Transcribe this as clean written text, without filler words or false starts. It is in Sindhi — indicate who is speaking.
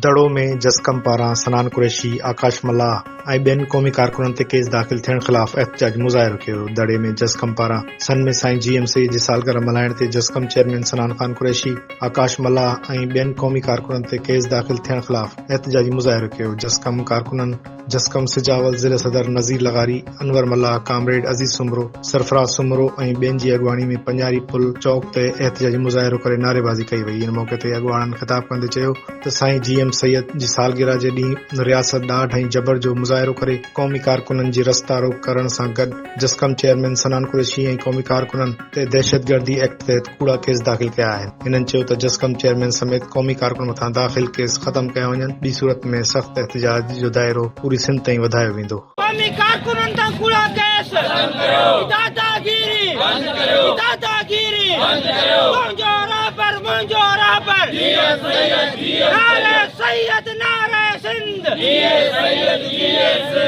Speaker 1: دڙو ۾ جسقم پاران صنعان قريشي، آڪاش ملاح ۽ ٻين قومي ڪارڪنن تي ڪيس داخل ٿيڻ خلاف احتجاجي مظاهرو ڪيو ويو. دڙي ۾ جسقم پاران سن ۾ سائين جي ايم سيد جي سالگرهه ملهائڻ تي جسقم چيئرمين صنعان خان قريشي، آڪاش ملاح ۽ ٻين قومي ڪارڪنن تي ڪيس داخل ٿيڻ خلاف احتجاجي مظاهرو ڪيو. جسقم ڪارڪنن جسقم سجاول ضلع صدر نذير لغاري، انور ملاح، ڪامريڊ عزيز سومرو، سرفراز سومرو ۽ ٻين جي اڳواڻي ۾ پڃاري پل چوڪ تي احتجاجي مظاهرو ڪري نعريبازي ڪئي وئي. ان موقعي تي اڳواڻن خطاب ڪندي چيو ته سائين جي ايم سيد جي سالگرهه جي ڏينهن رياست ڏاڍ ۽ جبر جو مظاهرو ڪري قومي ڪارڪنن جي رستا روڪ ڪرڻ سان گڏ جسقم چيئرمين صنعان قريشي ۽ قومي ڪارڪنن تي دهشتگردي ايڪٽ تحت ڪوڙا ڪيس داخل ڪيا آهن. هنن چيو ته جسقم چيئرمين سميت قومي ڪارڪن مٿان داخل ڪيس ختم ڪيا وڃن، ٻي صورت ۾ سخت احتجاج جو دائرو پوري سنڌ تائين وڌايو ويندو.
Speaker 2: قومي ڪارڪنن تان ڪوڙا ڪيس ختم ڪريو، داداگيري بند ڪريو، داداگيري بند ڪريو، تنهنجو رهبر منهنجو رهبر، جيئي سيد جيئي سنڌ، نعري سيد نعري سنڌ، جيئي سيد جيئي سنڌ.